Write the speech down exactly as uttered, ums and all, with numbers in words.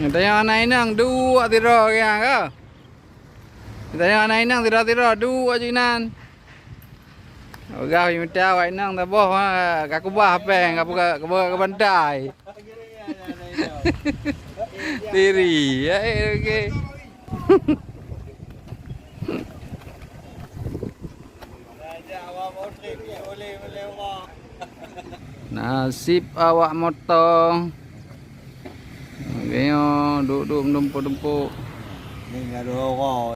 Tanyoe hana inong duek sidroe nyang ka. Tanyoe hana inong sidroe-sidroe duek aju inan. Peugah mita awak inong taboh, ha, ka kubah péng, ka buka, ka buka, ka bantai. Diri, ya, eh, okey. Nasib awak motong. Okey, duek-duek meudumpok-dumpok. Ni gadoh orang.